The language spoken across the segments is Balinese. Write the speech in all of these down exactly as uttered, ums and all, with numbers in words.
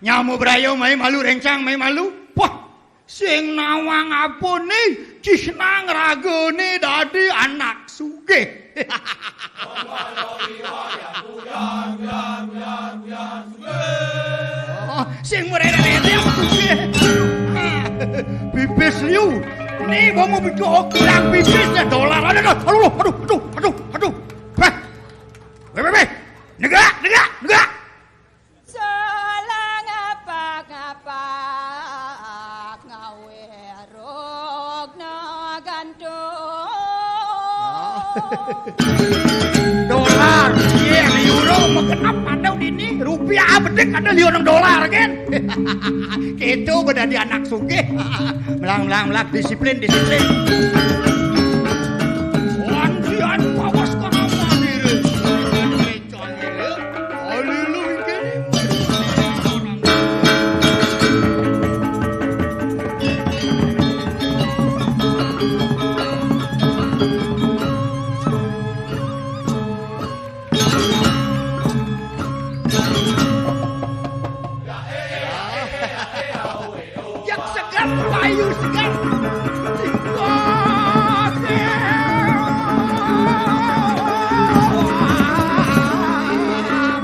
Nyama braya mai malu, rencang mai malu. Wah, sing nawang apa ni? Cisnang ragane dadi anak sugih. Oh, sing merere-rere sugih. Pipis liu. Ni bomu bidu kurang pipis ya dolar. Aduh, aduh, aduh, aduh, aduh, aduh. Hah? Weh, weh, weh. Negak, negak, negak. Salah ngapa-ngapa ngawe rogna gantung. Dolar, yen, euro, magenep ada dini, rupiah bedik ada liu nang dolar, kan? Kita udah di anak sugih. Melang, melang, melang, disiplin, disiplin. Wan, wan, awas kok apa diri. Yak segar, payu segar. Singkong.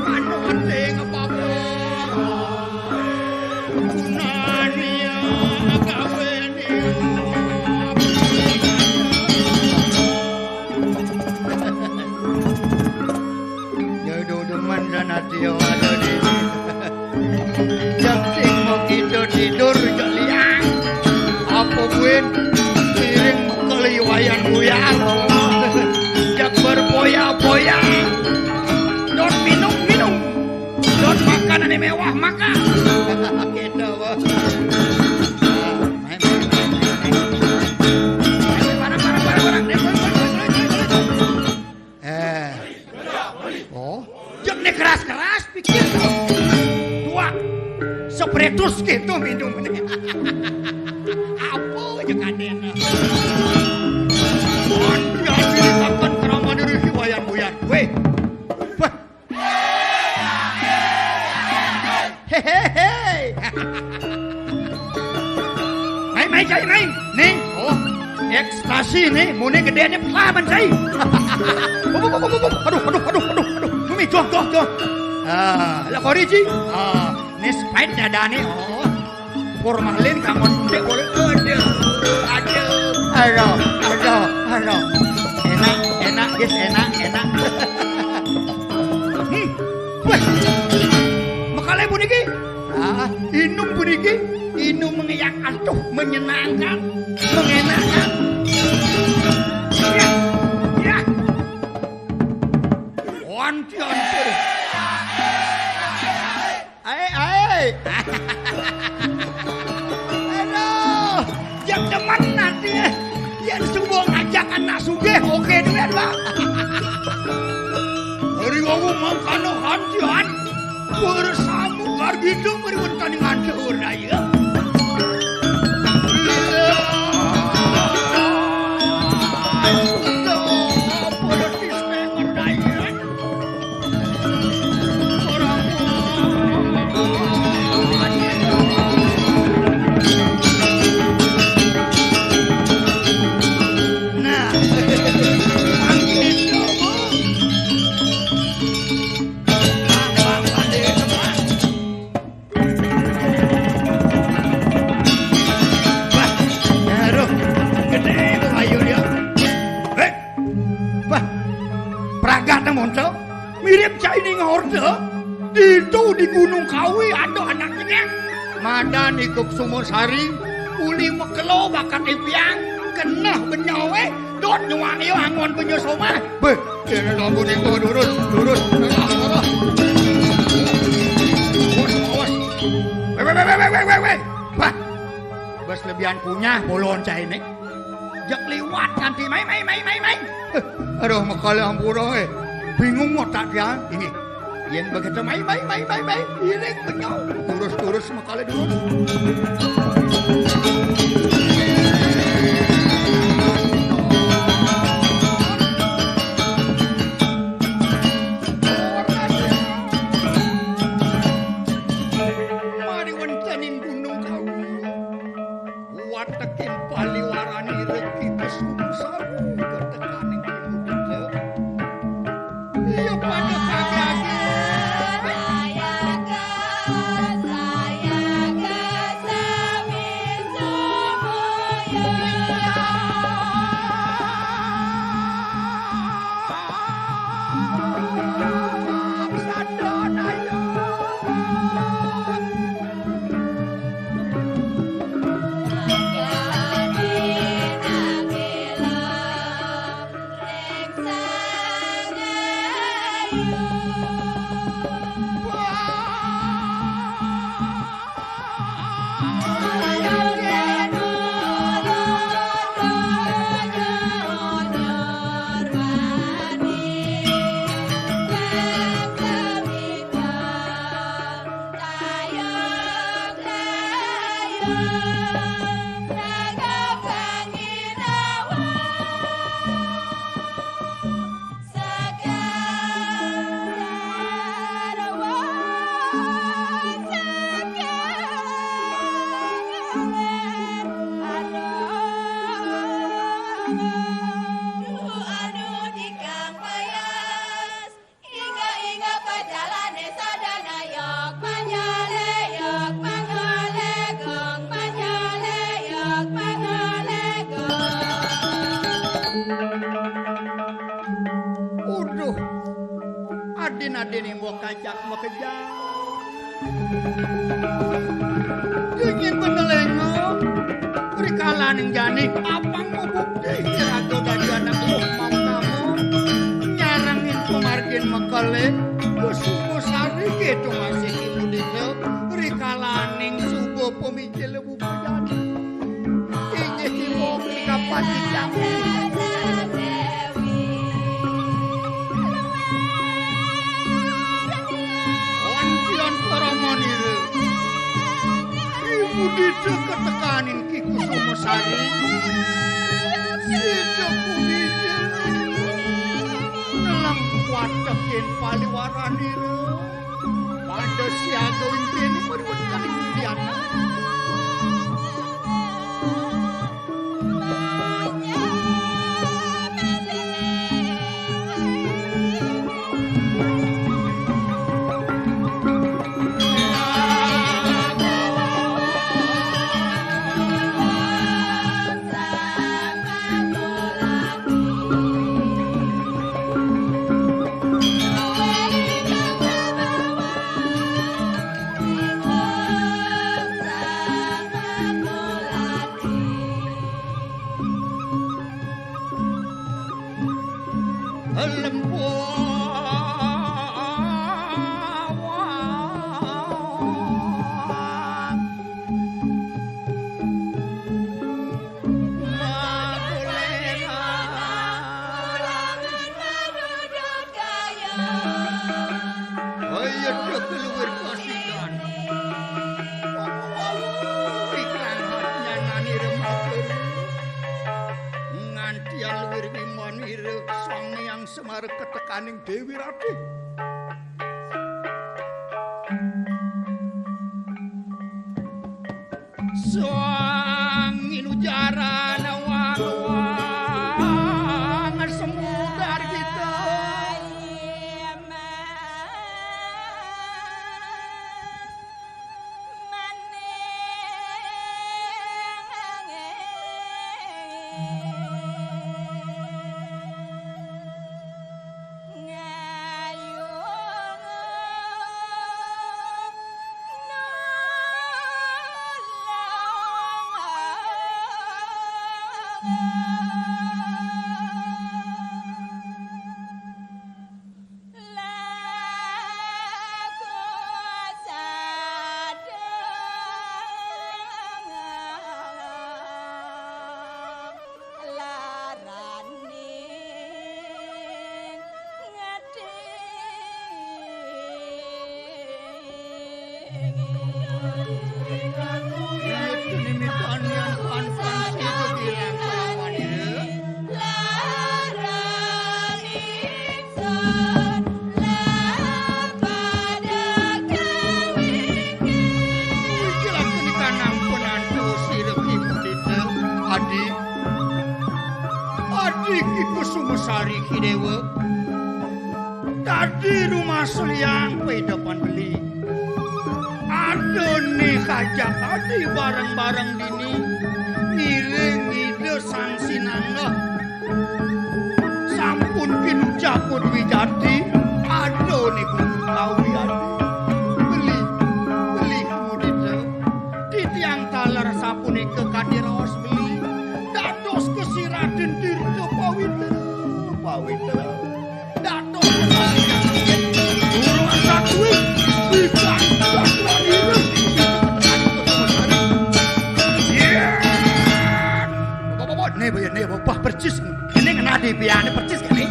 Manut sing apa-apa. Gunane ya, gawene ya. Ya udah, udah, man, dan hati ya, ada di. Cek sing mau kita tidur, cek liang. Apa buin? Piring keliwayan buyar. Cek berpoya-poya. Dot minum, minum. Dot makanan mewah, makan. Kita, wah. Ayo, barang, barang, barang, barang. Ayo, ayo, ayo, ayo, ayo. Eh. Oh, jek ne keras-keras pikir. Tua. Sepretus gitu minum. Apa aja kadena. Anjir, ceritakan keramat diri si Wayan Buyan. Weh. Wah. Hehehe. Mai, mai, cai, mai. Nih, oh, ekstasi nih, mune gedene pelaban, cai. Aduh, aduh, aduh, aduh, aduh. Mumi, joh, joh, joh. Ah, lah kori, Ji. Ah, nih Sprite dadane, oh. Formalin kamu cek boleh. Aduh, aduh. Aduh, aduh, aduh. Enak, enak, guys, enak, enak. Hmm. Wah. Mekale puniki. Ah, inum puniki. Inum mengeyak, aduh, menyenangkan, mengenakan. Ya, ya. Wanti ampun. Ae, ae. Aduh, yang demen nanti, eh. Yang subuh ngajak anak sugih, oke duit, Bang. Hari wau mangkana kantian. Bersamu gargidung meriwentani nganti ur daya. Nah, Wah, aduh, gedhe kok ayu dia. Hei, wah, pragat monco, mirip caining horda. Ditu di Gunung Kawi ada anak nyengek. Madan ikuk sumur sari, uli mekelo bakat ipiang, keneh benyoe, dot nyuang yo angon benyo somah. Beh, kene lambu ning bawah durus, durus. Awas, awas. Weh, weh, weh, weh, weh, weh, weh. Wah, bes lebihan punya bolon caining. Jak liwat nanti mai, mai, mai, mai, mai. Aduh, mekale ampura, eh. Bingung otak dia. Ini. Yen begitu mai, mai, mai, mai, mai. Iring benyong. Turus, turus, mekale durus. Duh, aduh, tikang payas. Inggih-inggih pacalané sadana, yok manyalé, yok manyalé, gong manyalé, yok manyalé, gong. Uduh, adin-adin imbok kajak makejang. Dingin benelengo, rikalaning jani apang mabukti, raga dadi anak luh mamtamu, nyarengin pamargin makele, Kusuma Sari kéto masih kimudita, rikalaning suba pamijil buka jani. Inggih tiba kapan dicampi. Antian paramanira. Ibu dita katekaning Ki Kusuma Sari. Sida pumijil. Neleng watekin paliwaranira. Pada siaga wingkene pariwetan Indiana. Ayo, dek luwir kasidan. Iklan nyananira matur. Ngantian luwir wimanira Sang Hyang Semar ketekaning Dewi Ratih. Sang inujaran wang-wang semudar kita. Laraning ati. Iya, dene mitani yang panpan sida bilang kelawan ira. Laraning sun lapada kawingking. Iki lagi kanang penantu sira Ki Mudita, Adi. Adi Ki Kusuma Sari Ki Dewa. Dadi rumah seliang paidepan beli. Adane kajak adi bareng-bareng dini ngiring Ida Sang Sinangga. Sampun pinucap Dwi Jati, adane kudu kawi adi. Beli, beli mudita. Titiang taler sapunika kadi raos beli. Dados kasiratin tirta pawitra, pawitra. Dados durung satwi, wikan, satwanira. Iya. Bapak-bapak, ne, ne, bapak percis. Ini ngena di piane percis kene.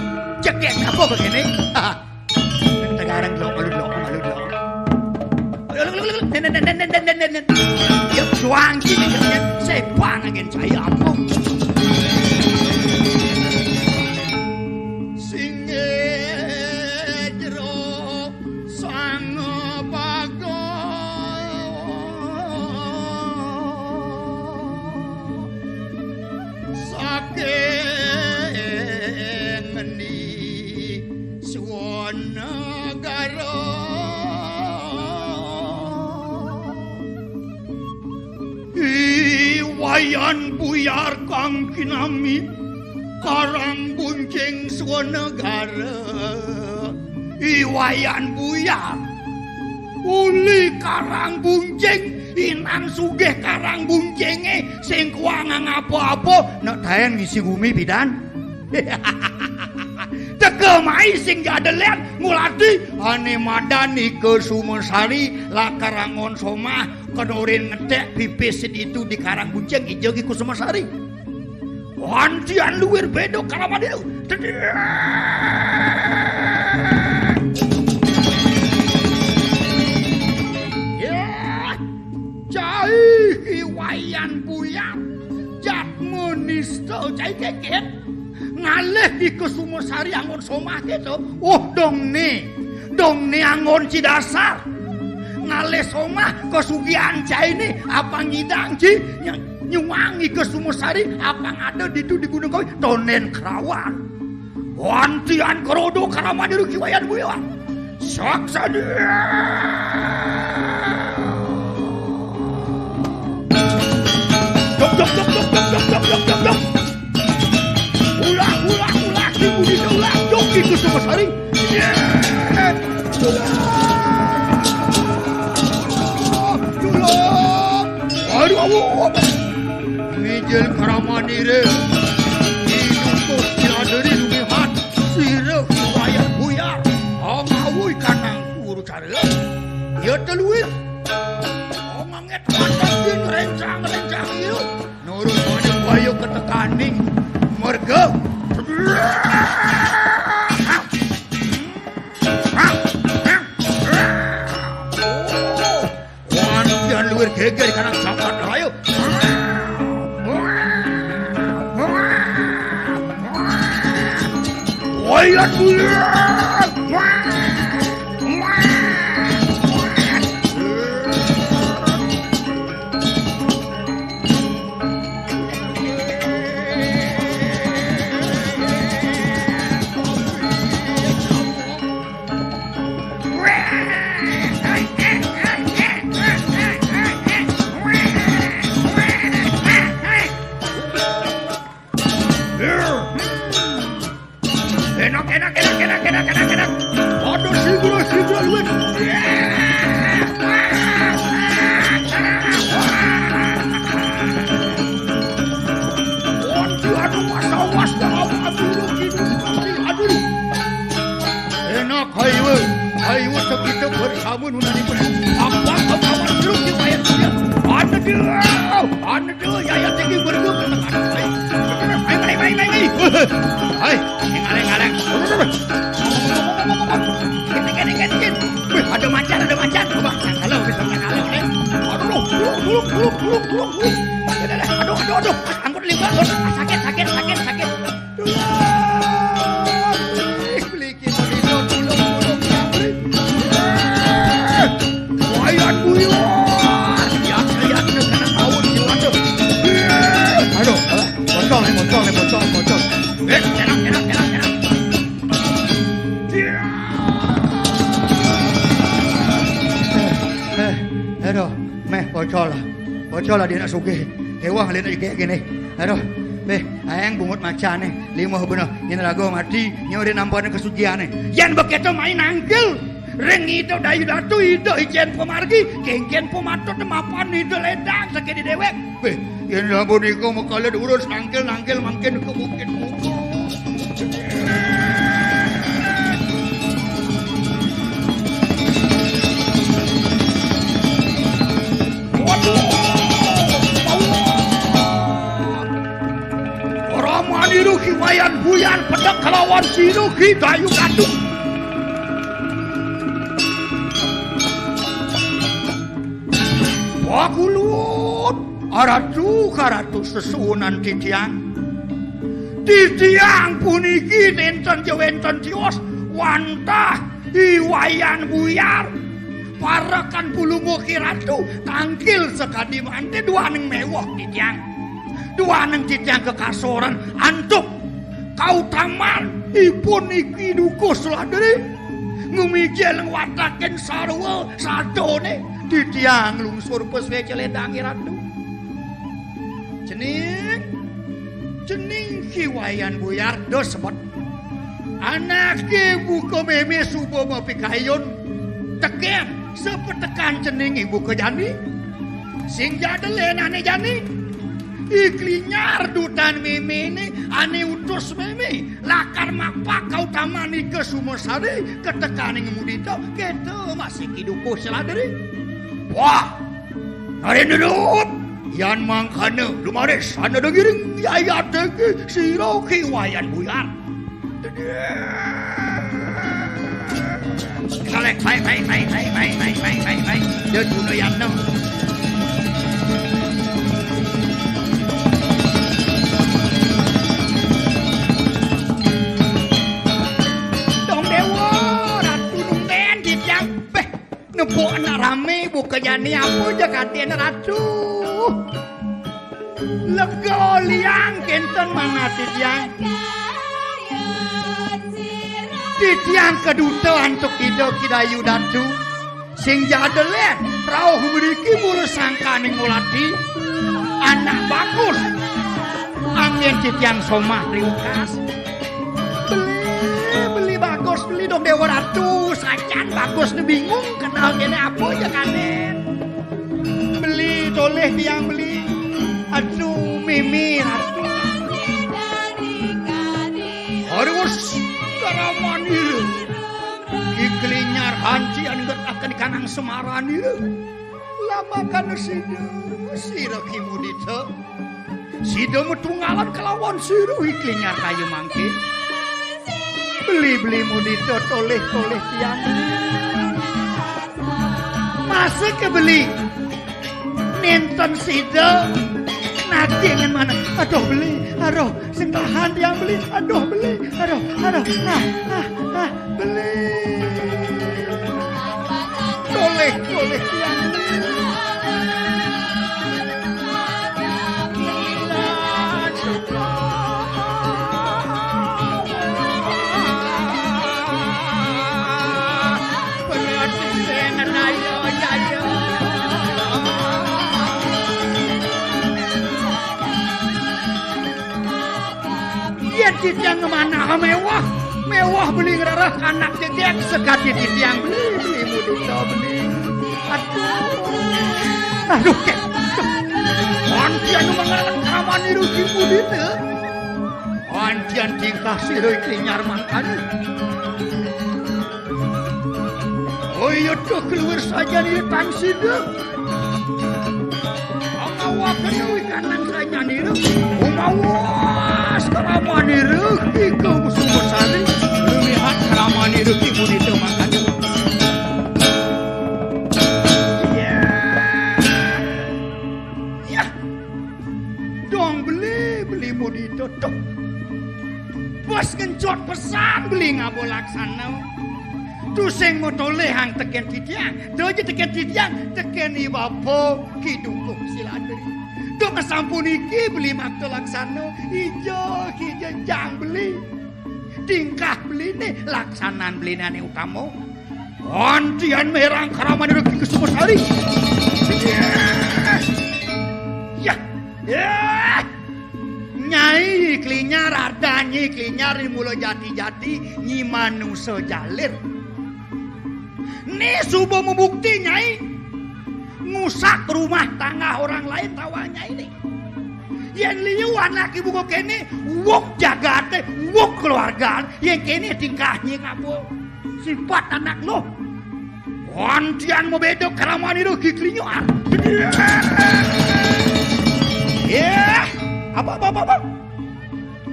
Cek dia apa begini? Tegarang dulu, malu dulu, malu dulu. Nen, nen, nen. Ya, juang sini, saya bang agen saya ampun. Singe jero sang bago. Saking Buyar kang kinami Karang Buncing Swanegara. I Wayan Buyar. Uli Karang Buncing, inan sugih Karang Buncinge sing kuangang apa-apa, nek taen ngisi gumi pidan. Teka mai sing jadelian ngulati ane madan Ika Sumasari lakar angon somah kenorin ngetek pipis ditu di Karang Buncing ija ki Kusumasari. Wantian luwir beda kalawan itu. Ya, cai Ki Wayan Buyar. Jatma nista cai keket. Ngalih Ika Sumasari angon somah keto. Oh, dong ne. Dong ne angon ci dasar. Ngalih somah kasugihan caine apang ngidang ci ny-, nyuang Ika Sumasari apang ada ditu di Gunung Kawi tonden kerawan. Wantian kerodo karamane Ki Wayan Buyar. Saksana. Dok, dok, dok, dok, dok, dok, dok, dok, dok, dok. Ulah, ulah, ulah, ibu di ulah, dok, Ika Sumasari. Iya. Ulah. Ulah. Aduh, aduh. Mijil karamanire. Inutus iladeri lumihan. Sira Wayan Buyar. Amawui kanang guru cara. Ya teluir. Omanget pantas din rencang-rencang iya. Nurut pada waya ketekaning merga. Wantian luwir geger karang sapat raya. Wayat bulan. Enak, enak, enak, enak, enak, enak, enak. Waduh, si guru, si guru, luwih. Waduh, aduh, mas, awas, jangan, aduh, aduh, aduh. Enak, ayo, ayo, kita bersama nunani pun. Apa kau kawan jeruk di bayar dia? Ada dia, ada dia, ya, ya, tinggi berdua. Hai, hai, hai, hai, hai. Hai, ngaleng, ngaleng. Dikit, dikit, dikit, dikit. Wih, ada macan, ada macan. Coba, kalau bisa kalau, eh. Aduh, dulu, dulu, dulu, dulu, dulu. Aduh, aduh, aduh, aduh. Angkut limbah, aduh. Sakit, sakit, sakit, sakit. Dulu. Ih, beli kita di dulu, dulu, dulu, dulu. Wayan buyar. Ya, ya, ya, kena tahun, jiwa tuh. Aduh, alah, pocong nih, pocong nih, pocong, pocong. Eh, tenang, tenang, tenang, tenang. Eh, eh, aduh, meh pocol. Pocol lah dia nak sugih. Ewah lihat nak kayak gini. Aduh, meh, ayang bungut macane. Lima bener. Ini lagu mati. Ini udah nampan kesugiane. Yan beketo main nangkil. Ring ida dayu datu ida ijen pemargi. Kengken pematut mapan ida ledang sakit di dewek. Weh, yen sapunika mekalit urus nangkil-nangkil mangkin ke bukit bungkul. Waduh. Ora maniru ki wayan buyan pedhek kelawan siru ki dayu katu. Wakulun, aratu karatu sesuunan titiang. Titiang puniki nenten jawenten tios wantah I Wayan Buyar. Parekan pulungguh ki ratu, tangkil sakadi mante duaning mewah titiang. Duaning titiang kekasoran antuk kautaman ipun iki dukuh suladri. Ngumijil wataken sarwa satone titiang lungsur peswe celedang i ratu. Cening Cening Ki Wayan Buyar do sebet. Anaké buka mémé suba mapikayun. Tekén, sapetekan cening I Buka Jani. Sing ja dén ané jani. I Klinyar dutan méméné ané utus mémé. Lakar mapak kautaman I Kesumasari, ketekaning mudita, kéto masih kidukuh seladri. Wah, Narendra Daud, yan mangkana lumaris ana dengiring yayateke sira Ki Wayan Buyar. Kalek, baik, baik, baik, baik, baik, baik, baik, baik, baik. Ya, guna yatna. Dong Dewa, Ratu numbén titiang. Béh, nebuk anak ramé, buka jani apa ja kadén Ratu. Lega liang kénten manah titiang. Titiang kaduta antuk Ida Ki Dayu Datu. Sing ja dén, rauh mriki mula sangkaning ngulati. Anak bagus. Anggén titiang somah riukas. Beli, beli bagus, beli dong Dewa Ratu. Sajan bagus né bingung, kenal kéné apa ja kadén. Beli, tolih tiang beli. Aduh, mimir. Harus karaman ira. Ki Klinyar hancian ngetaken kanang semaran ira. Labakan sida, sira Ki Mudita. Sida matunggalan kelawan sira I Klinyar kaya mangké. Beli-beli mudita tolih-tolih tiang. Masih ke beli. Nénten sida. Nagingin manah. Aduh beli. Aduh, sing tahan tiang beli. Aduh beli. Aduh, aduh. Ah, ah, ah, beli. Tolih, tolih tiang. Yén titiang ngemanah méwah, méwah beli ngrereh anak jegég sakadi titiang beli, beli mudita beli. Aduh. Aduh, ké. Pantian nu mangrereh karaman ira Ki Mudita. Pantian tingkah sira I Klinyar mangkana. Oh iya, tuh keluar saja nih tan sida. Pangawaken wikan lan sayanira. Umawas karamanira Ki Kusumasari. Lumihat karamanira Ki Mudita mangkana. Iya. Iya. Dong beli, beli mudita tuh. Bos ngencut pesan beli ngaba laksana. Tusing matolihang tekén titiang. Tuh aja tekén titiang, tekén i bapa Ki Dukuh Siladri. Tuh sasampun niki beli makta laksana. Ija, ija jang beli. Tingkah beliné, laksanan beliné ané utama. Antian merang karamanira Ki Kusumasari. Ya. Ya. Nyai Klinyar, ada Nyai Klinyar di mula jati-jati, Nyi manusa jalir. Né suba mabukti, Nyai. Ngusak rumah tangga orang lain tawang Nyai né. Yén liu anaké buka kéné, wuk jagaté, wuk keluarga, yén kéné tingkahné ngaba. Sipat anak luh. Antian mabéda karamanira Ki Klinyar. Yéh, apa, apa, apa, apa?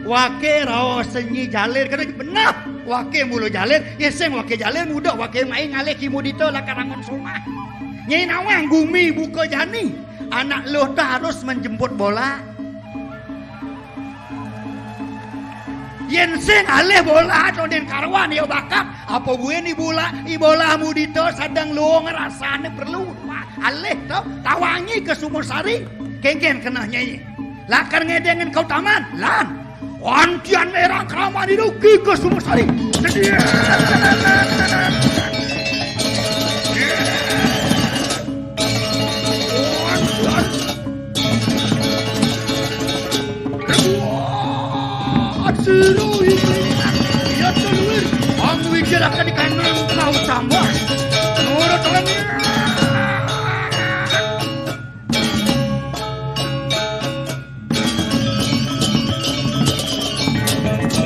Waké raos Nyi jalir, kena beneh. Waké mula jalir, yén sing waké jalir muda, waké mai ngalih Ki Mudita lakar angon somah. Nyai nawang gumi buka jani. Anak luh teh harus menjemput bola. Yén sing alih bola to dén karuan ya bakat. Apa buin i bola, i bola mudita sedeng luung rasané perlu. Wah, alih to, tawangi Kusumasari. Kénkén keneh nyai. Lakar ngedengin kautaman, lan. Antian merang karamanira Ki Kusumasari. Sedia. Iya, Luwir. Pangwijil akan dikanang kau tambah. Nurut kami.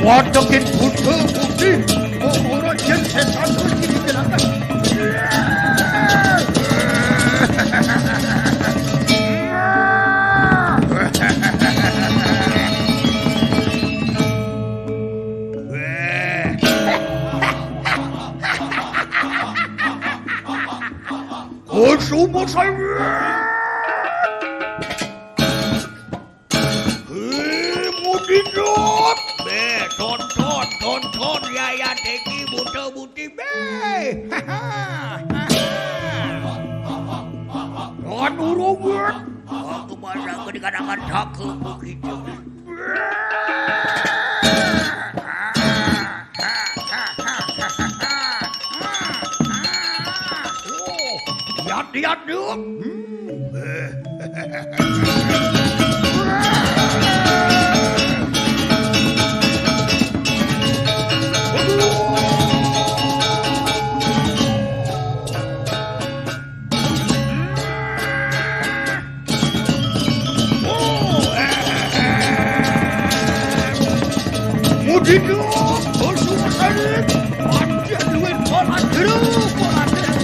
Wadekin buta putih, kok ora yen setan terus digerakan. Kusuma saya. Hei, mudinot. Be, tonton, tonton, yaya teki, buta buti, be. Tuan urungan. Aku masa aku dikatakan takut begitu. Oh, lihat-lihat dong. Hmm. Mudinot, bersuara saling. Panjang duit, pola jeruk, pola jeruk.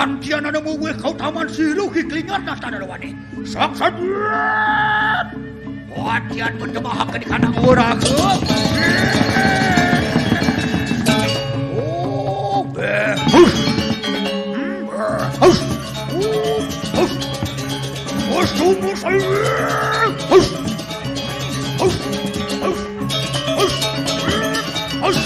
Antian ana muwih kautaman sira ki klingat nastana lawane. Sok sedret. Antian menjemahake di kandang ora. Oh, eh. Hus. Hus. Hus. Hus. Hus. Hus. Hus. Hus. Hus.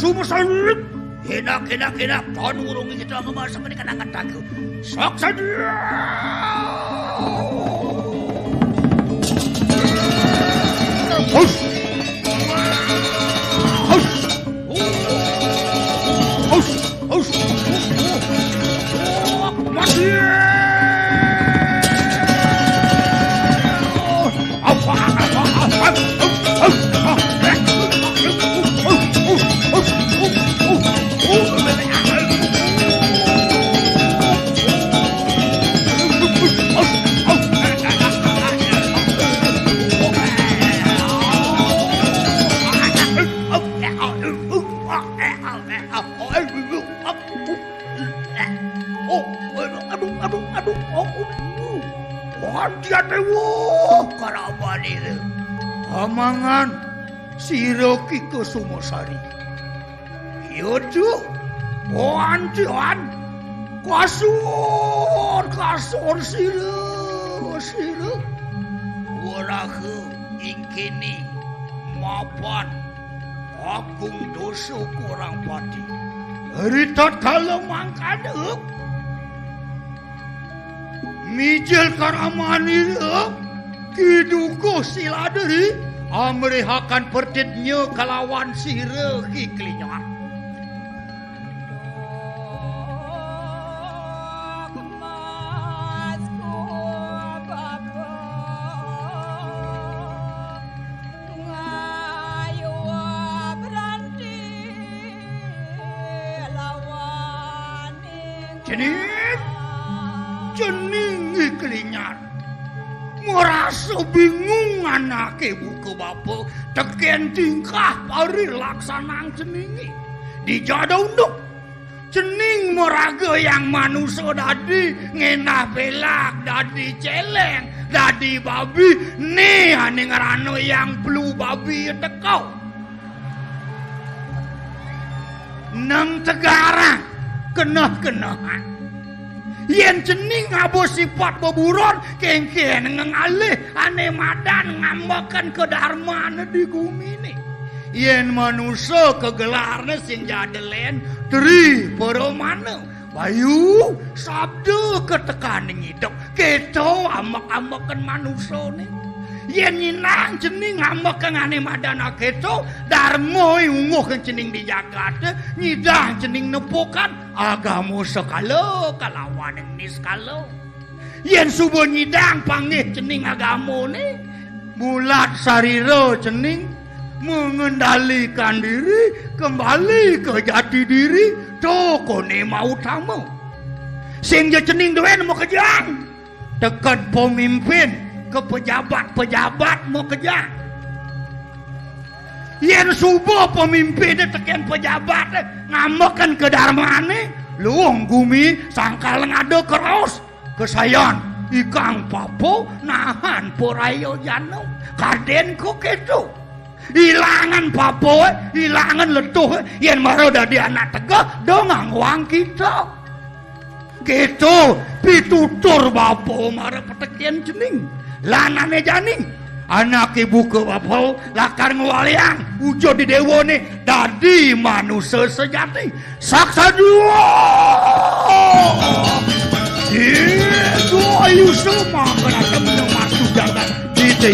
Sumesan. Enak, enak, enak. Ton urung kita ngemasak ini kena ngetaku. Sok saja. Hus. Hus. Hus. Hus. Mati. Oh, aduh, aduh, aduh, aduh, oh, oh, oh. Wah, dia dewa, karawane. Amangan, sira ki Kusumasari. Iya, Ju. Oh, antian. Kasur, kasur, sira, sira. Waraha ingkini mapan. Agung dosa kurang pati. Ri tatkala mangkana mijil karamanira Ki Dukuh Siladri amrihaken pertitnya kalawan sira Ki Klingat. Ngayu beranti lawan Cening, cening Klingat. Merasa bingung anake buka bapa teken tingkah parilaksanan ceninge. Dijada unduk. Cening maraga yang manusa dadi, ngenah belak dadi celeng, dadi babi, né ané ngrana yang blue babi teka. Nang tegarang keneh-kenehan. Yén cening ngaba sipat beburon, kénkén ngengalih ané madan ngambekan kadarmané di guminé. Yén manusa kagelarné sing jadelen Tri Pramana. Bayu, sabda katekané ngidep, kéto ambek-ambeken manusané. Yén nyinang cening ngambekang ané madan akéto, darmaé ungguhang cening di jagaté, nyidang cening nepukan agama sekala kalawan niskala. Yén suba nyidang panggih cening agamané, mulat sarira cening mengendalikan diri, kembali ke jati diri, to koné mautama. Sing ja cening duén makejang, tekén pemimpin, ke pejabat-pejabat makejang. Yén suba pemimpiné tekén pejabaté ngambekan kadarmané, luung gumi sangkal ngada keraos. Kesayan ikang papa nahan paraya jana. Kadén ka kéto. Ilangan papaé, ilangan letuhé, yén mara dadi anak tegeh, dong ngangwang kita. Kéto pitutur bapa mara petekian cening. Lan ané jani, anaké buka bapa lakar ngwaliang wujud di déwané dadi manusa sejati. Saksa dua. Itu ayu semua keraton masuk jagat. Kita